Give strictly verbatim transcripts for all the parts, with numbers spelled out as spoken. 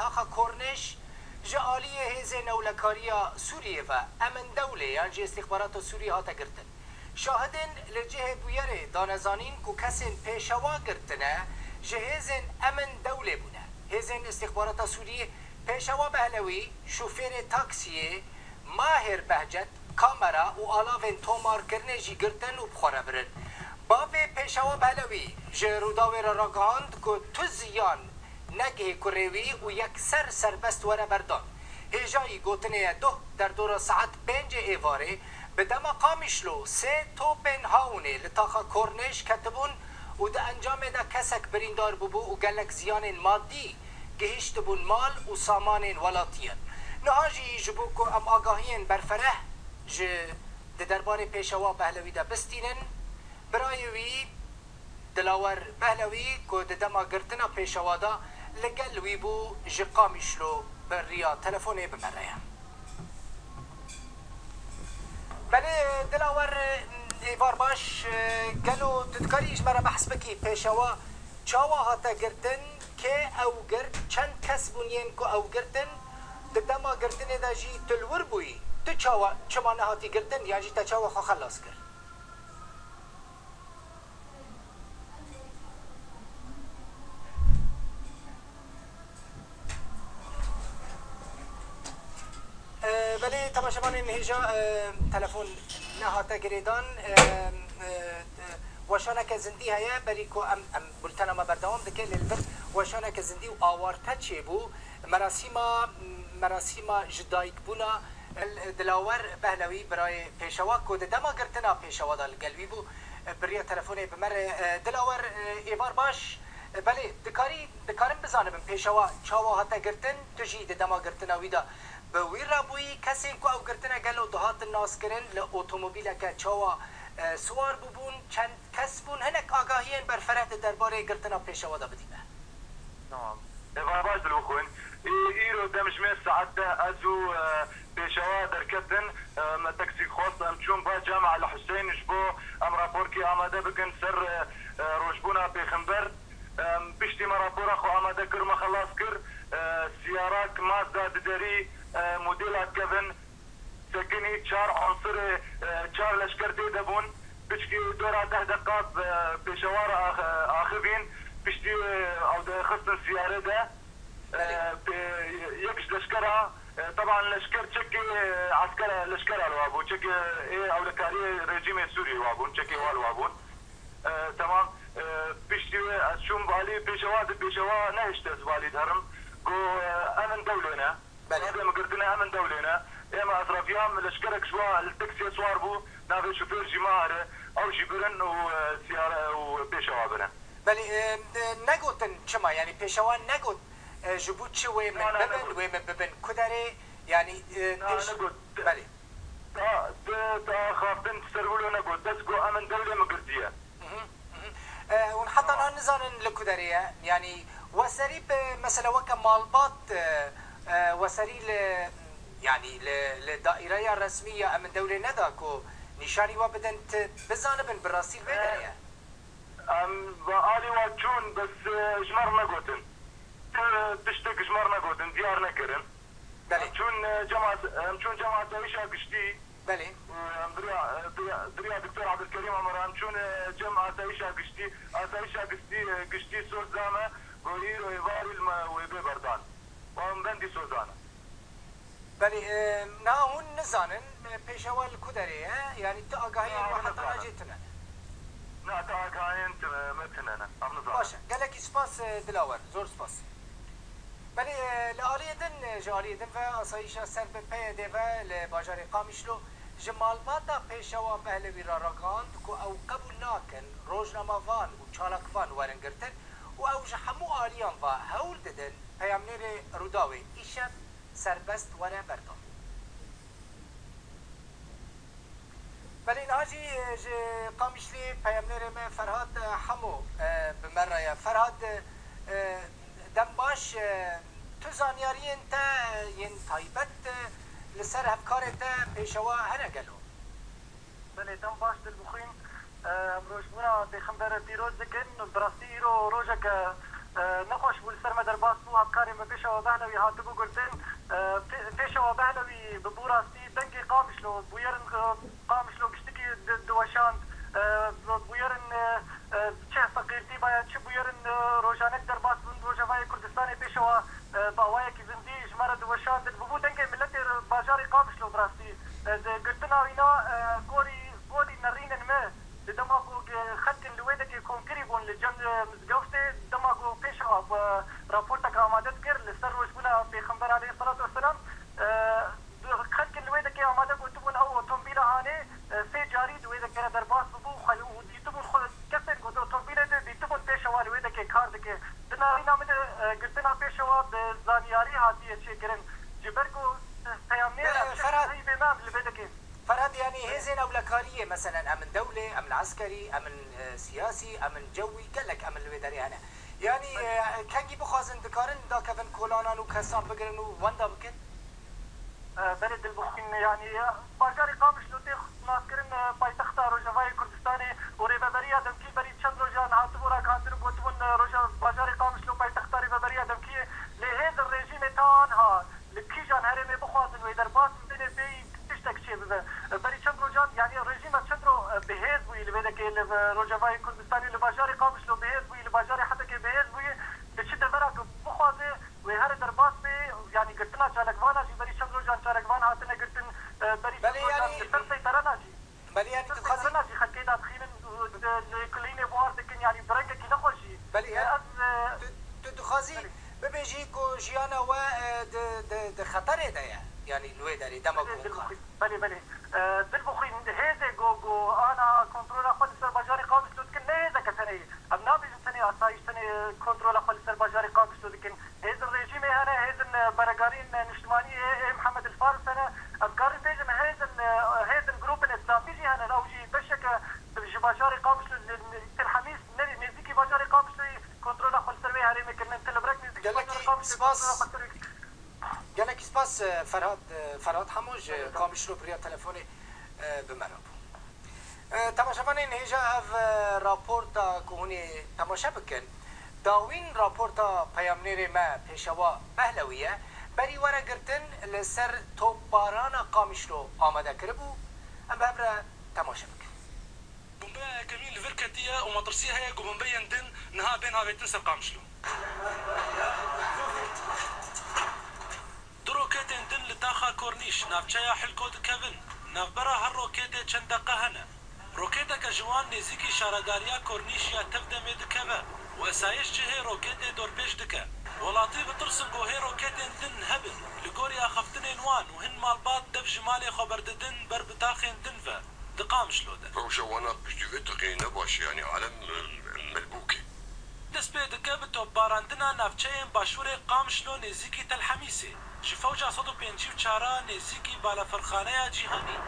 Taxa Kornêş ji aliyê hêzên ewlekariya Sûriyê ve, Emin Dewlê yan jî Îstîxbarata Sûriyê hate girtin. Şahidên li cihê bûyerê dane zanîn ku kesên pêşewa girtine ji hêzên Emin Dewlê bûne. Hêzên Îstîxbarata Sûriyê Pêşewa Behlewî, şofêrê taksiyê, Mahêr Behcet, kamera û alavên tomarkirinê jî girtin û bi xwe re birin. Bavê Pêşewa Behlewî ji Rûdawê re ragihand ku tu ziyan negihê kurê wî û yekser serbest were berdan. Hêjayî gotinê ye doh derdora saet pêncê êvarê bi dema Qamişlo sê topên hawinê li taxa Kornêş ketibûn û di encamê de kesek birîndar bûbû û gelek ziyanên madî gihîştibûn mal û samanên welatiyan. Niha jî ji bo ku em agahiyên berfereh ji di derbarê Pêşewa Behlewî de bistînin, birayê wî Dilawer Behlewî ku di dema girtina Pêşewa de li gel wî bû, ji Qamişlo bi riya telefonê bi me re ye. Belê Dilawer, êvar baş, gelo tu dikarî ji me re behs bikî, Pêşewa çawa hate girtin, kê ew girt, çend kes bûn yên ku ew girtin, di dema girtinê de jî tu li wir bûyî, tu çawa, çima nehatî girtin, yan jî te çawa xwe xelas kir? E, belê temaşevanên hêja, e, telefon nehate girêdan. E, e, e, weşaneke zindî heye, berî ku em, em bultena me berdewam dike, lê li vir weşaneke zindî û awarte çêbû. Merasîma, merasîma ji dayikbûna Dilawer Behlewî, birayê Pêşewa ku di dema girtina Pêşewa de li gel wî bû, bi riya telefonê bi me re. Dilawer, êvar baş. Belê, dikarî, dikarim bizanibim Pêşewa çawa hate girtin? Tu jî di dema girtina wî de bi wî re bûyî? Kesên ku ew girtine gelo dihatin naskirin? Li otomobîleke çawa, e, siwar bûbûn? Çend kes bûn? Hinek agahiyên berfereh di derbarê girtina Pêşewa de bidî me. Tamam. Êvar baş dilbixwin. Î-, îro demjimêr saet deh ez û, e, Pêşewa derketin. E, me teksî xwest, em çûn ba Came El Huseyîn ji bo em raporkê amade bikin ser, e, e, rojbûna pêxember. Em, piştî me rapora xwe amade kir, me xelas kir. E, siyarak Mazda di derî, e, modêla kevin sekinî, çar onsirê, e, çar leşker tê de bûn. Piçkî dora deh deqa, e, Pêşewa re ax-, axivîn. Piştî, e, ew dixistin siyarê de. E, Belê. pê-, yek ji leşkera, e, teban leşker çekê, e, eskera, leşkera li wa bû. Çekê ê ewlekariyê rejîmê Sûriyê wa bûn. Çekê wa li wa bûn. E, temam. E, piştî wê ez çûm valî Pêşewa, di Pêşewa nehişte ez valî derim. Got, e, Emin Dewlê ne. Belê. Navê min girtine Emin Dewlê ne. Ême ez reviyam, leşkerek ji wa li teksiyê siwar bû, navê şofêr jî Mahir e. Ew jî birin û, e, siyare û Pêşewa birin. Belê, e, e, negotin çima, yanî Pêşewa negot, e, ji bo çi wê min Na, na, bibin, negot. wê min bibin ku derê, yanî, e, Na, pêş-, negot. Belê. Ta, ta xaftin ser wilo negot. Bes got Emin Dewlê min girtiye. Mhm, mhm. E, hûn heta niha nizanin li ku derê ye? Yanî we serî bi mesela weke malbat, e, e, we serî li, yanî li, li daîreya resmî ya Emin Dewlê neda ku nîşanî we bidin, ti bizanibin bi rastî li vê E, derê ye? Em bi alî we çûn, bes, e, ji me re negotin. Ti tiştek ji me re negotin, diyar nekirin. Belê. Em çûn, e, cem as-, em çûn cem asayîşa giştî. Belê. Em biriya, biriya, biriya Doktor Abdulkerîm Amar em çûn, e, cem asayîşa giştî, asayîşa giştî, e, giştî soz da me, got îro êvarî li me wê bê berdan. Wan bendî soza ne. Belê, e, niha hûn nizanin, e, Pêşewa li ku derê ye? Yanî tu agahiyên Na, we heta niha nizanin. jê tune ne? Na, tu agahiyên tu, me tune ne. Em nizanin. Baş e. Gelekî spas, e, Dilawer. Zor spas. Belê, e, li aliyê din, e, ji aliyê din ve asayîşa ser bi P Y D ve li bajarê Qamişlo ji malbata Pêşewa Behlewî re ragihand ku ew qebûl nakin rojnamevan û çalakvan werin girtin û ew ji hemû aliyan ve hewl didin peyamnêrê Rûdawê îşev serbest were berdan. Belê niha jî, e, ji Qamişlî peyamnêrê me Ferhat, e, Hemo, e, bi me re ye. Ferhat, e, e, dem baş, e, tu zanyariyên te, e, yên taybet, e, li ser hevkarê te Pêşewa hene gelo? Belê, dem baş dilbixwîn. E, em rojbûna Pêxember pîroz dikin. Bi rastî îro rojeke E, nexweş bû, li ser me derbas bû, hevkarê me Pêşewa Behlewî hatibû girtin. E, Pê-, Pêşewa Behlewî bi bû rastî dengê Qamişlo, bûyerin, e, Qamişlo giştikî di-, diweşand. E, bûyerin, e, e, çi feqîrtî baya, çi bûyerin, e, rojanek derbas bûn, Rojavayê Kurdistanê Pêşewa, e, bi awayekî zindî ji me re diweşandin. Bûbû dengê miletê bajarê Qamişlo bi rastî. E, di girtina wîna, e, gorî, gorî nerînên me. Di dema ku, e, xelkin li wê dekê komkirî bûn li cem, e, mizgeftê, dema ku Pêşewa, e, raportek amade dikir li ser rojbûna Pêxember aleyhisselatu vesselam, e, xelkin li wê dekê amade gotibûn ew otomobîla anê, e, sê carî di wê dekê re derbas bibû xwe û dîtibûn xwe kesên ku di otomobîlê de dîtibûn Pêşewa li wê dekê kar dike. Di navîna min de, e, girtina Pêşewa bi zanyarî hatiye çêkirin. Ji ber ku, e, peyamnêra Ferhat. Çi heyvê me li vê dekê. Ferhat, yanî hêzên ewlekariyê, meselen, em in dewlê, em in eskerî, em in, e, siyasî, em in cewî, gelek em in li wê derê hene. Yanî, e, kengî bixwazin, dikarin dakevin kolanan û kesan bigirin û wenda bikin? E, belê Dilbixwîn, yanî, e, bajarê Qamişlo tê naskirin, e, paytexta Rojavayê Kurdistanê û Rêveberiya Demkî berî çend rojan hatibû ragihandin û gotibûn, e, roja bajarê Qamişlo paytexta Rêveberiya Demkî ye. Lê hêzên rejîmê ta anha li kîjan herêmê bixwazin wê derbas bibin, ê pêyî tiştek çêbibe. Berî çend rojan, yanî rejîma çend ro, e, bihêz bûyî li vê dekê li, e, Rojavayê Kurdistanê, li bajarê Qamişlo bihêz bûyî, li bajarê Hesekê bihêz bûyî, di çi devera ku bixwaze wê here derbas bê, yanî girtina çalakvana jî berî çend rojan çalakvan hatine girtin, e, berî çend Belê, rojan yanî li ser seyterana jî. Belê, yanî tu dixwazî. Sana jî xelkê dadixînin û di, li kulînê buhar dikin, yanî bi rengekî nexweş jî. Belê, yanî Ez, e, tu, tu dixwazî Belê. bibêjî ku jiyana we, e, di, di, di xeterê de ye. Yanî li wê derê dema ku Belê, hûn dixwazî. Belê, belê. E, Dilbixwîn, hêzê ku, ku ana kontrola xwe li ser bajarê Qamişlo dikin, ne hêzeke tenê ye. Em nabêjin tenê asayiş, tenê kontrola xwe li ser bajarê Qamişlo dikin. Hêzên rejîmê hene, hêzên, e, beregariyên, e, niştimanî ê, ê Mihemed El Faris hene. Em karin bêjin hêzên, e, hêzên grûpên îslamî jî hene. Ew jî beşeke ji bajarê Qamişlo, li, li, Til Hemîs, ne, nêzîkî bajarê Qamişloyê kontrola xwe li ser wê herêmê kirine. Til Ebrek nêzîkî Gelekî bajarê Qamişloyê spas. kontrola xwe li ser wê Gelekî spas, e, Ferhat, e, Ferhat Hemo ji Belê, belê. Qamişlo bi riya telefonê, e, bi me re bû. E, temaşevanên hêja ev, e, raporta ku hûn ê temaşe bikin, dawîn raporta peyamnêrê me Pêşewa Behlewî ye. Berî were girtin li ser topbarana Qamişlo amade kiribû. Em bi hev re temaşe bikin. Bombeya yekemîn li vir ketiye û metirsî heye ku bombeyên din niha bên avêtin ser Qamişlo. Du roketên din li taxa Kornîş, navçeya Hilko dikevin. Navbera her roketê çend deqe hene. Roketeke ji wan nêzîkî şaredariya Kornîş ya Tevdemê dikeve û esayîş cihê roketê dorpêç dike. Welatî bi tirsin ku hê roketên din hebin, li gorî axaftinên wan û hin malbat dev ji malê xwe berdidin ber bi taxên din ve di Qamişlo de. Rewşa wana piştî vê tiqê ne baş e, yanî alem, e, melbûk e. Dest pê dike bi topbarandina navçeyên başûrê Qamişlo nêzîkî Tel Hemîsê ji fewca sed û pêncî û çar a nêzîkî balafirxaneya cîhanî.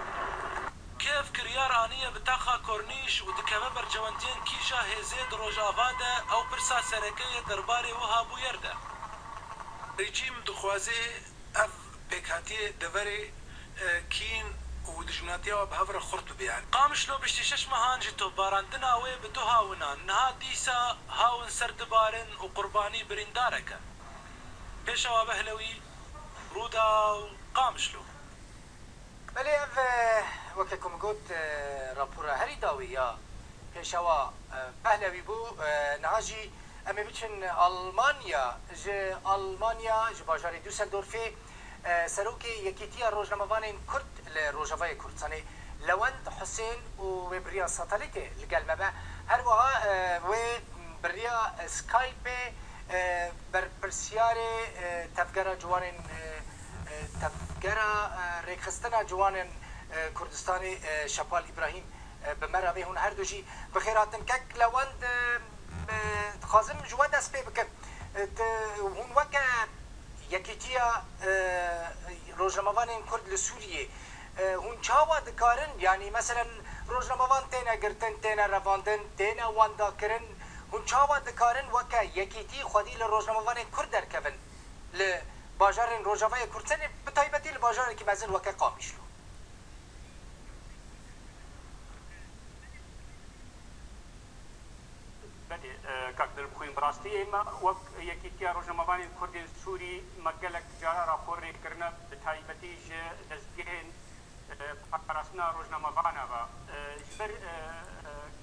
Kiev kiryar aniye bi taxa Kornîş û dikeve berjewendiyên kîja hêzê di Rojava de, ew pirsa sereke ye derbarê wiha bûyer de. Rejîm dixwaze ev pêkhatiyê deverê, e, kîn û dijminatiya we bi hev re xurt bibe, yanî. Qamişlo piştî şeş mehan ji topbarandina wê bi du hawinan, niha dîsa hawin ser dibarin û qurbanî birîndarek e. Pêşewa Behlewî, Rûdaw, Qamişlo. Belê ev, e, weke ku min got, e, rapora herî dawî ya Pêşewa, e, Behlewî bû. E, niha jî em ê biçin Almanya. Ji Almanya, ji bajarê Düsseldorfê, e, serokê Yekîtiya Rojnamevanên Kurd li Rojavayê Kurdistanê Lewend Husên û wê bi riya satelîtê li gel me be. Her wiha, e, wê bi riya Skypeê, e, berpirsiyarê, e, tevgera ciwanên, e, e, tevgera, e, rêkxistina ciwanên, e, Kurdistanê, e, Şepal Îbrahîm, e, bi me re bê. Hûn her du jî bi xêr hatin. Kek Lewend, e, e, dixwazim ji we dest pê bikim. E, te, hûn weke Yekîtiya, e, Rojnamevanên Kurd li Sûriyê, e, hûn çawa dikarin, yanî meselen rojnamevan têne girtin, têne revandin, têne wendakirin, hûn çawa dikarin weke yekîtî xwedî li rojnamevanên Kurd derkevin li bajarên Rojavayê Kurdistanê, bi taybetî li bajarekî mezin weke Qamişlo? Belê, e, kak Dilbixwîn, Bi rastî ême wek Yekîtiya Rojnamevanên Kurdên Sûrî me gelek cara raporê kirine, bi taybetî ji dezgehên, e, parastina rojnamevana ve. E, ji ber, e, e,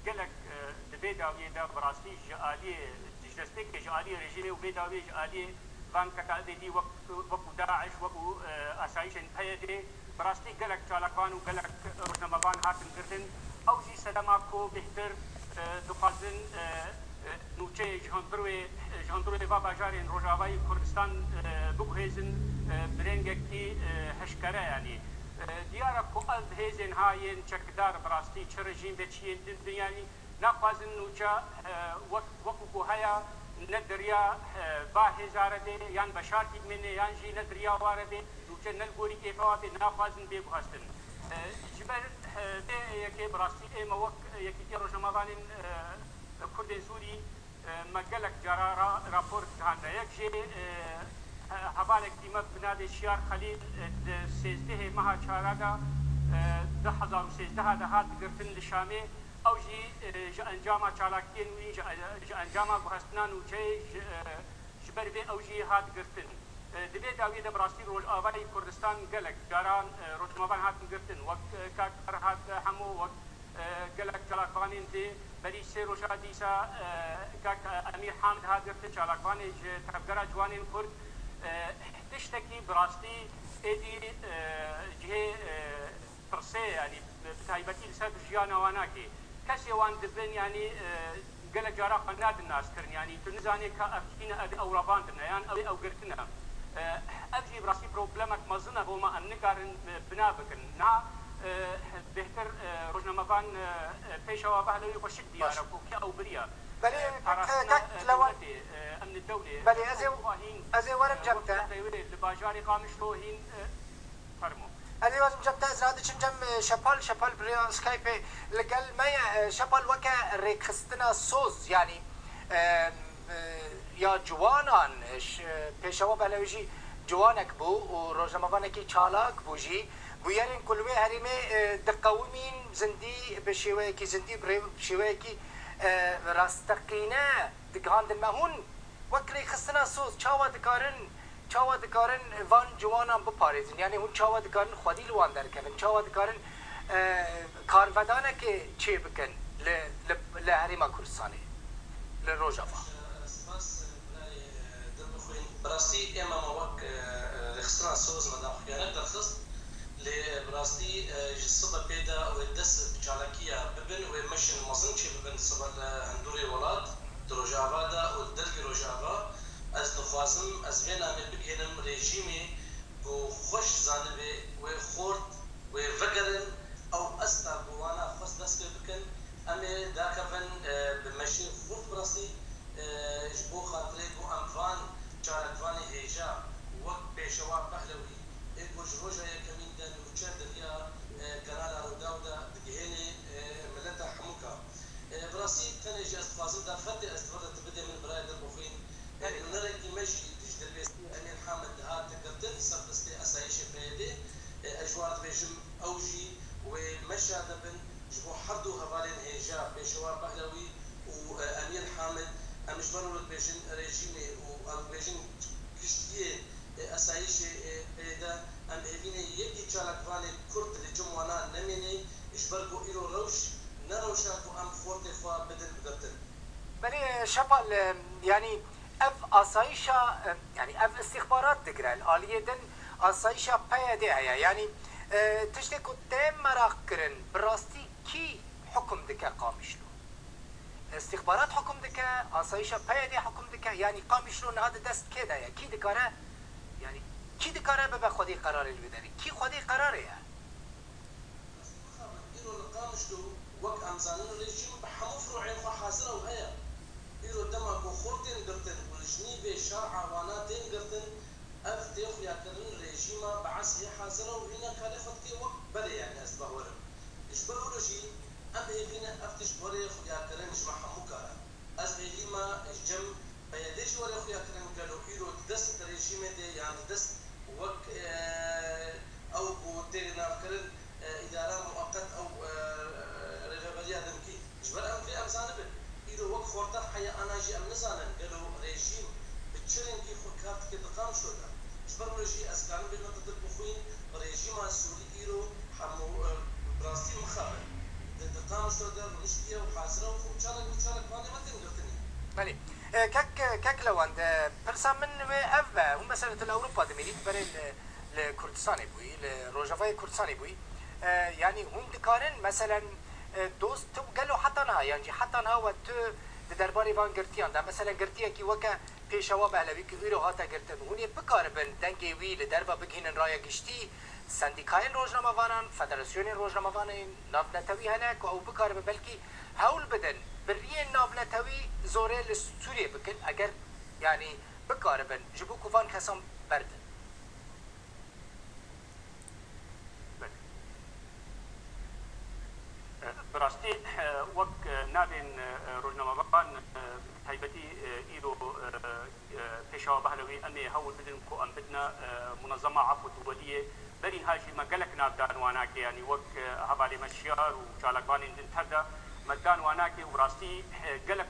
gelek, e, di vê dawiyê de bi rastî ji aliyê, ji destpêkê ji aliyê rejîmê û vê dawiyê ji aliyê van keta êdî wek, wekû DAIŞ, wekû, e, asayişên P Y D, bi rastî gelek çalakvan û gelek rojnamevan hatin girtin. Ew jî sedema ku bêhtir, e, dixwazin, e, e, nûçeyê ji hundirwê, ji hundirwê va bajarên Rojavayî Kurdistan, e, biguhêzin, e, bi rengekî, e, heşkere, yanî, e, diyar e ku ev hêzên ha yên çekdar bi rastî çi rejîm be çi yên din, yanî, naxwazin nûçe, e, wek, wekû ku heye, ne di riya, e, va hêza re bê, yan veşartî bimîne, yan jî ne di riya wa re bê, nûçe ne li gorî kêfa wa bê, naxwazin bê guhestin. E, ji ber, e, vê yekê bi rastî ême wek Yekîtiya Rojnamevanên, e, Kurdên Sûrî, e, me gelek cara ra-, rapor dihandine. Yek jê, e, he-, hevalekî me bi navê Şiyar Xelîl, e, di sêzdehê meha çara de, e, du hezar û sêzdeh de hat girtin li Şamê. Ew jî, e, ji encama çalakiyên wî, ji, ji encama guhestina nûçeyê, ji, e, ji ber vê ew jî hat girtin. E, di vê dawiyê de bi rastî Rojavayê Kurdistan gelek caran, e, rojnamevan hatin girtin. Wek, e, Kak Ferhat Hemo, wek, e, gelek çalakvanên dê. Berî sê roja dîsa, e, Kak, e, Emîr Hamid hat girtin, çalakvanê ji Tevgera Ciwanên Kurd. E, tiştekî bi rastî êdî, e, cihê, e, tirsê, yanî bi taybetî li ser jiyana wan nake. Kesê wan dibin, yanî, e, gelek cara xwe nadin naskirin, yanî tu nizanê ka ev kî ne, ev ê ew revandin e, yan ew ê ew girtin e. E, ev jî bi rastî problemek mezin e bo me em nikarin, e, bina bikin. Niha, e, bêhtir, e, rojnamevan, e, e, Pêşewa Behlewî xweşik diyar e ku kê ew biriye. Belê, e, kek, parastina, kek e, Lewan. Dewletê, e, emni dewlê, belê, e, ez ê, ew hîn, ez ê werim e, cem wek te. Li bajarê Qamişlo hîn, e, Fermo. Ez ê wazim cem te, ez radiçim cem, e, Şepal, Şepal bi rêya Skype'ê li gel me ye. E, Şepal, weke rêkxistina soz, yanî, e, e, ya ciwanan, e, ş-, e, Pêşewa Behlewî jî ciwanek bû û rojnamevanekî çalak bû jî. Bûyerên ku li wê herêmê, e, diqewimîn zindî, bi şêweyekî zindî, bi rê-, bi şêweyekî, e, rasteqîne digihandin me. Hûn wek rêxistina soz çawa dikarin, çawa dikarin van ciwanan biparêzin? Yanî hûn çawa dikarin xwedî li wan derkevin? Çawa dikarin, e, karvedanekê çêbikin li, li, li Herêma Kurdistanê, li Rojava? Spas, birayê Dilbixwîn. Bi rastî ême me wek, e, rêxistina soz me daxuyaniyek derxist. Lê bi rastî, e, ji sibe pê de wê dest bi çalakiya bibin, wê meşên mezin çêbibin sibe li hundirê welat, di Rojava de û li dervî Rojava. Ez dixwazim ez vê namê bigihînim rejîmê ku xweş zanibê, wê xort, wê vegerin, ew asta ku wana xwest dest pê bikin, em ê dakevin, e, bi meşê xurt bi rastî, e, ji bo xatirê ku em van çalakvanê hêja wek Pêşewa Behlewî, ê ku ji roja yekemîn de nûçe di riya, e, Kanala Rûdaw de digihênê, e, mileta hemûka. E, bi rastî tenê jî ez dixwazim derfetê ez di vir de tu bidê min birayê Dilbixwîn. E, nûnerekî me jî ji Dilbêstî Emîr Hamid dihat girtin ser listê asayîşê P Y D. E, ez ji wan dibêjim ew jî wê meşa de bin ji bo her du hevalên hêja Pêşewa Behlewî û, e, Emîr Hamid. Em ji ber wilo dibêjin rejîmê û em dibêjin giştiyê, e, asayîşê, e, P Y D, em hêvî ne yekî çalakvanê Kurd li cem wana nemêne, ji ber ku îro rewş ne rewşa ku em xortê xwe bidin bigirtin. Belê Şepal, e, yanî ev asayîşa, e, yanî ev îstîxbarat digire, li aliyê din asayîşa P Y D heye. Yanî, e, tiştê ku tê meraq kirin, bi rastî kî hukum dike Qamişlo? Îstîxbarat hukum dike, asayîşa P Y D hukum dike, yanî Qamişlo niha di dest kê de ye? Kî dikare, yanî kî dikare bibe xwedî qerarê li wê derê? Kî xwedî qerarê ye? Mixabin, îro li Qamişlo wek em zanin rejîm bi hemû firûên xwe hazir e û heye. Îro dema ku xort tên girtin û li jinî vê şa'a wana tên girtin, ev tê xuyakirin rejîma Be'esê hazir e û hîna karê xwe dike wek berê, yanî ez dibawerim. Ji ber wilo jî em hêvî ne ev tişt were xuyakirin ji me hemûka re. Ez hêvî me ji cem P Y D jî were xuyakirin, gelo îro di dest rejîmê de yan di dest wek, e, ew ku tê navkirin, e, îdara muweqet ew, e, rêveberiya din kî. Ji ber em vê em zanibin. Îro wek xorta heye ana jî em nizanin. Rojnamevanê me tên girtinê. Belê. E, kek, kek Lewend, e, pirsa min wê ev be, hûn mesela tu li Ewropa dimînî, berê li, li Kurdistanê bûyî, li Rojavayê Kurdistanê bûyî. E, yanî hûn dikarin, meselen, e, dost tu gelo heta niha, yan jî heta niha we tu di derbarê van girtiyan de, meselen girtiyekî weke Pêşewa Behlewî ku îro hate girtin, hûn ê bikaribin dengê wî li derve bigihînin raya giştî, sendîkayên rojnamevanan, federasyonên rojnamevanên navnetewî hene ku ew bikaribin belkî hewl bidin bi riyên navnetewî zorê li Sûriyê bikin, eger, yanî, bikaribin ji bo ku van kesan berdin. Belê. Bi rastî, wek navên rojnamevan, taybetî îro Pêşewa Behlewî, em ê hewl bidin ku em bidine Munezema Efw Duweliyê. Berî niha jî me gelek nav dan wana ke, yanî wek hevalê me Şiyar û çalakvanên din tev de me dan wana ke û bi rastî gelek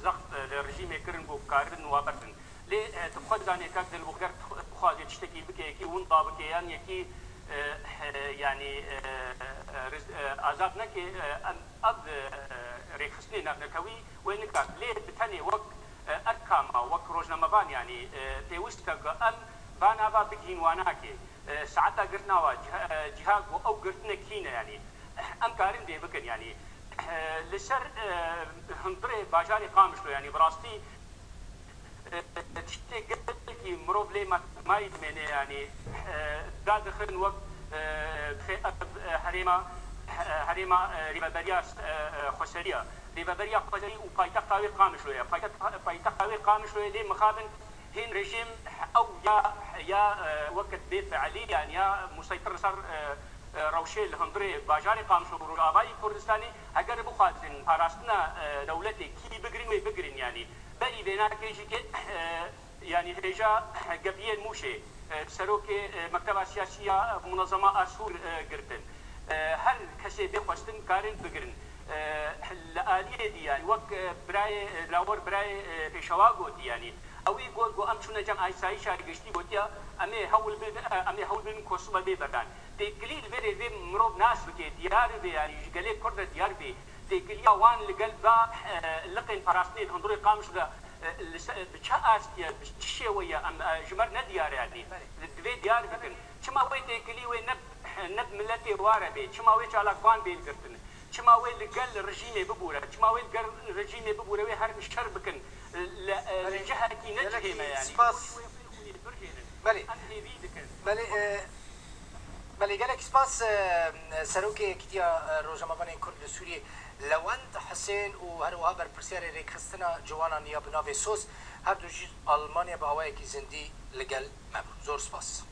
zext li rejîmê kirin ku karibin wa berdin. Lê, e, tu xwe dizanî kak Dilwixger bixwaze tiştekî bike, yekî winda bike, yan yekî, e, e, yanî, e, e, riz-, e, azad neke, e, em, ev, e, rêxistinê navnetewî wê nikar. Lê bi tenê wek, e, erka me, wek rojnamevan, yanî, e, pêwist e ku em va nava bigihîn wanakê. E, saeta girtina wa, ciha-, e, ciha ku ew girtinek hîn e, yanî, em karin dê bikin, yanî, e, li ser, e, hundirê bajarê Qamişlo, yanî, bi rastî, e, tiştê gelekî mirov lê ma-, mayî dimêne, yanî, e, dadixin wek, e, dixê ev, e, herêma, e, herêma, e, rêveberiya, e, e, xweseriya. Rêveberiya xweserî û paytexta wê Qamişlo ye. Paytext-, paytexta wê Qamişlo ye, lê mixabin hîn rejîm ew ya, ya, e, weke bê fiilî, yan ya museytir li ser, e, e, rewşê li hundirê bajarê Qamişlo û Rojavayê Kurdistanê, heger bixwazin parastina, e, dewletê kî bigirin, wê bigirin, yanî. Berî vênakê jî ke, e, yanî hêja Geviyên Mûşê, e, serokê, e, Mekteba Siyasî ya Munezema Asûr, e, girtin. E, her kesê bê xwestin karin bigirin. E, li aliyê dî, yanî wek, e, birayê, e, lawer birayê, e, Pêşewa gotî, yanî. Ewî got, got, em çûne cem asayîşa giştî, gotiya, em ê hewl bidin, e, em ê hewl bidin Kosova bê berdan. Têkilî li vê rê vê mirov nas bike, diyar be, yanî ji gelê Kurd re diyar be. Têkiliya wan li gel va, e, liqên parastinê di hundirê Qamişlo de, e, li se-, bi çi astî ye, bi çi şêwe ye, em, e, ji me re ne diyar e, yanî. Belê. Divê diyar bikin. Çima wê têkilî wê ne, ne bi miletê wa re bê? Çima wê çalakvan bên girtin? Çima wê li gel rejîmê bibûre? Çima wê li gel rejîmê bibûre? Wê her şer bikin. Li, e, li Belê. cihekî ne Gelekî cihê me, yanî. spas. Wê xwînê birjênin. Belê. Em hêvî dikin. Belê, e, belê, gelek spas, e, Serokê Yekîtiya, e, Rojnamevanên Kurd li Sûriyê Lewend Hisên û her wiha berpirsiyarê rêkxistina ciwanan ya bi navê sos, her du jî Almanya bi awayekî zindî li gel me bûn. Zor spas.